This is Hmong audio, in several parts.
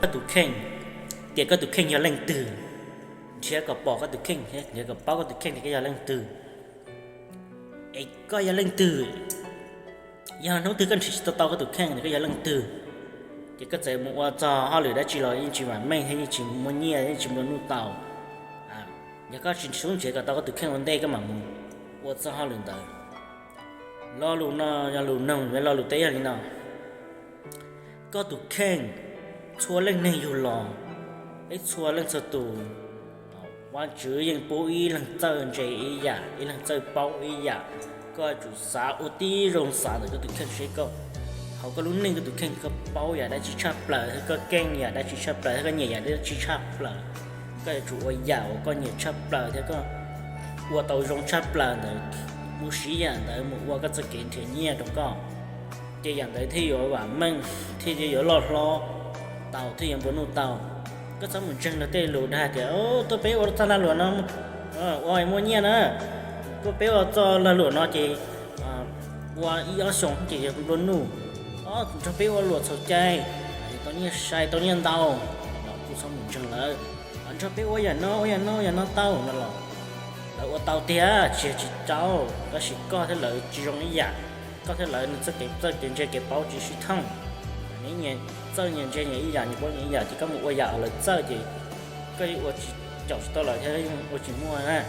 koj tus kheej, tias koj tus kheej yog leej twg, nrhiav kom pom koj tus kheej, nrhiav kom paub koj tus kheej tias koj yog leej twg. Es koj yog leej twg? Yog hnub twg koj nrhiav tsis tau tau koj tus kheej tias koj yog leej twg, ces koj txawm mus ua txog hauj lwm dab tsi los yeej tsis vam meej thiab yeej tsis muaj nyiaj, yeej tsis nplua nuj tau. Yog koj tsis xub nrhiav kom tau koj tus kheej ua ntej koj mam mus ua txog hauj lwm ntawd. Lo lus no yog lus noog, lo lus teb yog li no: koj tus kheej, txhua leej neeg yug los, peb txhua leej txhua tus, Vajtswv yeej pub ib leeg txawj ntse ib yam, ib leeg txawj paub ib yam. Koj yuav tsum xav ua tib zoo xav ntawm koj tus kheej seb koj, hauv koj lub neej koj tus kheej koj paub yam dab tsi tshaj plaws thiab koj keej yam dab tsi tshaj plaws thiab koj nyiam yam dab tsi tshaj plaws. Koj yuav tsum ua yam uas koj nyiam tshaj plaws thiab koj ua tau zoo tshaj plaws ntawd, mus siv yam ntawd mus ua koj txoj kev nrhiav nyiaj rau koj, ces yam ntawd thiaj yuav vam meej, thiaj yuav loj hlob tau, thiaj yuav nplua nuj tau. Koj txhob mus ntseeg luag tej lus dag tias tuaj peb ua txoj lag luam no ua muaj nyiaj na, tuaj peb ua txoj lag luam no ces ua ib ob xyoos ces yuav nplua nuj. Nrog peb ua luam txhaum cai, tau nyiaj sai tau nyiaj ntau, los kuj txhob mus ntseeg lawv. Nrog peb ua yam no ua yam no yam no tau no los lawv ua tau tiag tsis yog tsis tau, tab sis koj thiab lawv tsis zoo ib yam. Koj thiab lawv nws txoj kev txawj kev ntse kev paub tsis sib thooj. Neb nyias txawj nyias ntse nyias ib yam, nyias paub nyias ib yam ces koj mus ua yam uas lawv txawj ces koj yeej ua tsis caum tsis tau lawv thiab yeej ua tsis muaj na.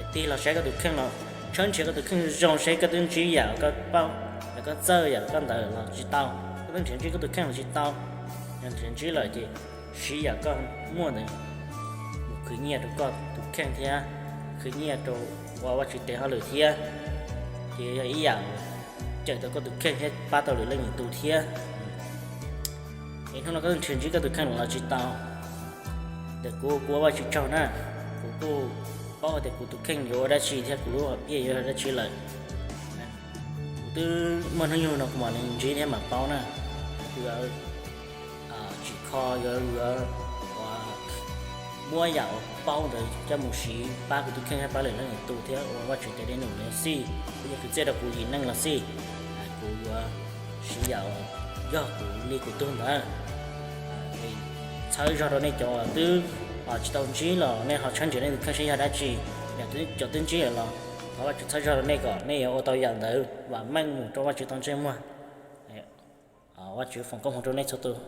Es tig los saib koj tus kheej los tshawb nrhiav koj tus kheej zoo seb koj twb ntsib yam koj paub, yam koj txawj yam koj ntawd los tsis tau. Koj twb nrhiav ntsib koj tus kheej los tsis tau. Yog nrhiav ntsib lawm ces siv yam koj muaj ntawd mus khwv nyiaj rau koj tus kheej thiab khwv nyiaj rau ua Vajtswv tes hauj lwm thiab, ces yog ib yam cawm tau koj tus kheej thiab pab tau lwm leej lwm tus thiab. Es hnub no koj twb nrhiav ntsib koj tus kheej los tsis tau, ntawm kuv kuv ua Vajtswv tsaug na, kuv kuj paub hais tias kuv tus kheej yuav ua dab tsi thiab kuv lub hom phiaj yuav ua dab tsi lawm. Kuv twb muaj hnub nyoog no kuv mam li ntsib thiab mam paub na. Kuv yuav tsim kho yuav yuav muab yam uas paub ntawd coj mus siv pab kuv tus kheej thiab pab lwm leej lwm tus thiab ua Vajtswv cov dej num los xij, kuv yog kwv txhiaj rau kuv yim neej los xij, kuv yuav siv yam uas yog kuv li kuv tug ntawd. Txhawb zog rau nej cov uas twb tsis tau ntsib los nej ho tshawb nrhiav nej tus kheej seb yog dab tsi. Yog cov twb ntsib lawm los thov Vajtswv txhawb zog rau nej kom nej yuav ua tau yam ntawd vam meej mus rau Vajtswv tau ntsej muag. Vajtswv foom koob hmoov rau nej txhua tus.